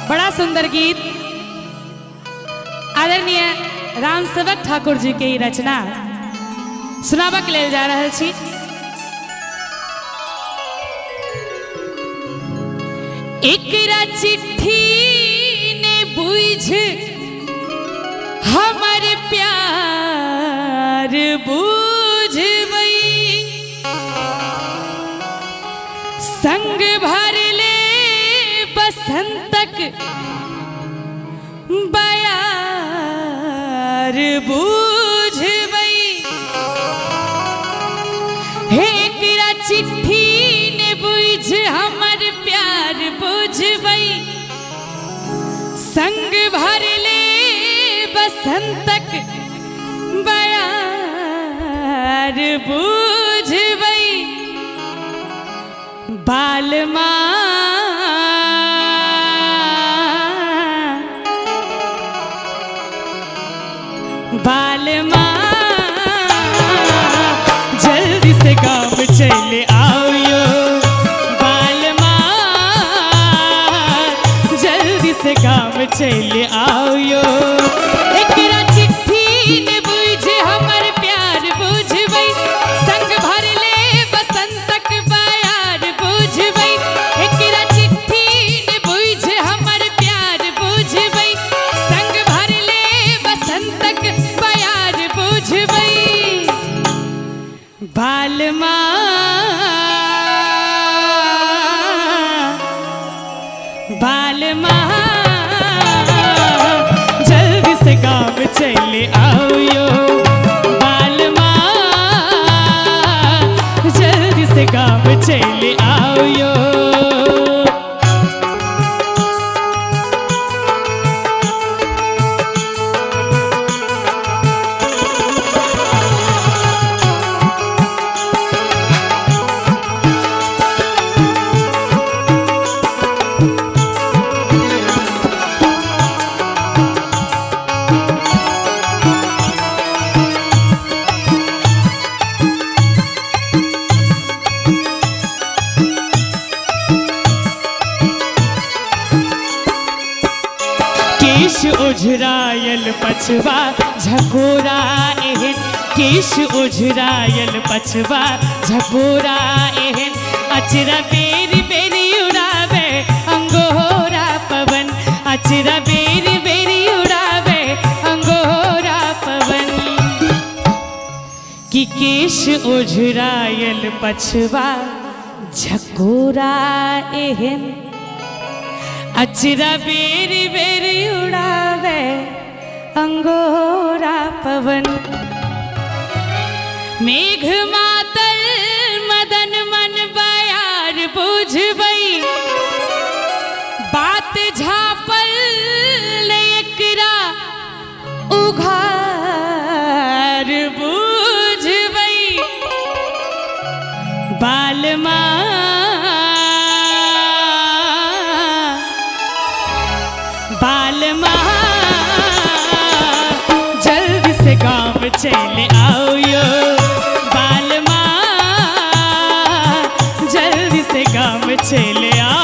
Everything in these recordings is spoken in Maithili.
बड़ा सुंदर गीत आदरणीय रामसेवक ठाकुर जी के ई रचना सुनाबक लेल जा रहल छी। एकरा चिट्ठी ने बुझ हमर प्यार बुझबै, संग भर ले बसंतक बयार बुझबै। हे एकरा चिट्ठी ने बुझ हमर प्यार बुझबै, संग भर ले बसंतक बयार बुझबै। बालमा बालमा जल्दी से गाँव चले आओ, बालमा जल्दी से गाँव चले आओ। एकरा चिट्ठी ने बुझ हमर प्यार बुझबै, संग भर ले बसंतक बयार बुझबै। एकरा चिट्ठी ने बुझ हमर प्यार बुझबै, संग भर ले बसंतक बयार बुझबै। बालमा बालमा जल्दी से गाँव चले आओ, बालमा जल्दी से गाँव चले आओ। केश उझरायल पछवा झकोरा एहन, केश उझरायल पछवा झकोरा एहन, अचरा बेरी बेरी उड़ावे अंगोरा पवन, अचरा बेरी बेरी उड़ावे अंगोरा पवन। कि केश उझरायल पछवा झकोरा एहन, अचरा बेरी बेरी उड़ावे अंगोरा पवन। मेघ मातल मदन मन बयार बुझबै, बात झापल एकरा उघार बुझबै। बालमा बालमा जल्दी से गाँव चले आओ, बालमा जल्दी से गाँव चले आओ।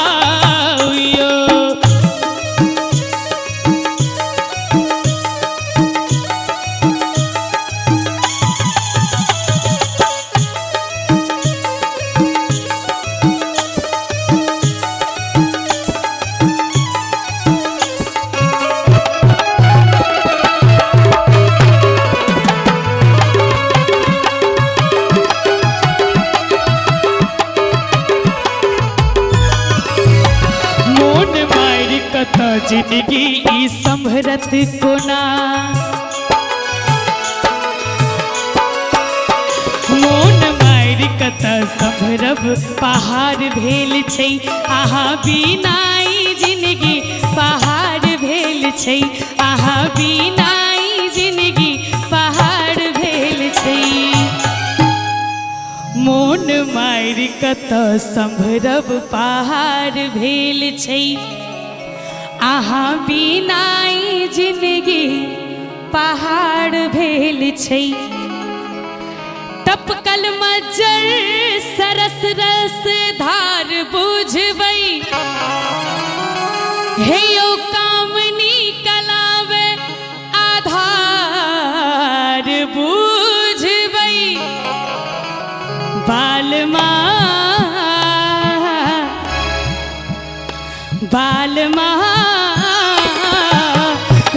मोन मारि कत जिंदगी ई संभरत कोना, मोन मारि कत संभरब पहाड़ भेल छै, आहा बिना ई जिंदगी पहाड़ भेल छै, आहा बिना ई जिंदगी पहाड़ भेल छै। मोन मारि कत संभरब पहाड़ भेल छै, आहा बिना ई जिंदगी पहाड़ भेल छै। टपकल मज्जर सरस रस धार बुझबै, हे यो बालमा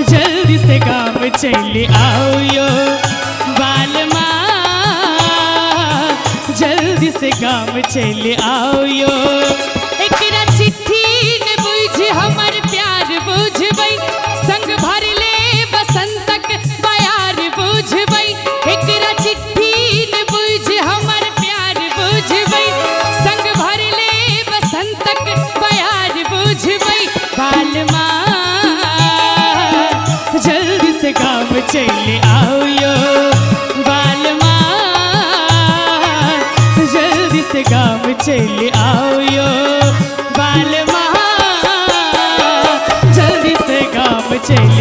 जल्दी से गाम चल आओ यो। बालमा जल्दी से गाम चल आओ यो। एकरा चिट्ठी ने बुझ हमर प्यार बुझबै, संग भर ले बसंतक बयार बुझबै। एकरा चिट्ठी ने बुझ हमर प्यार बुझबै, संग भर ले बसंतक बयार बुझबै। बालमा जल्दी से गाम चल आओ यो। बालमा जल्दी से गाम चल आओ यो। बालमा जल्दी से गाम चल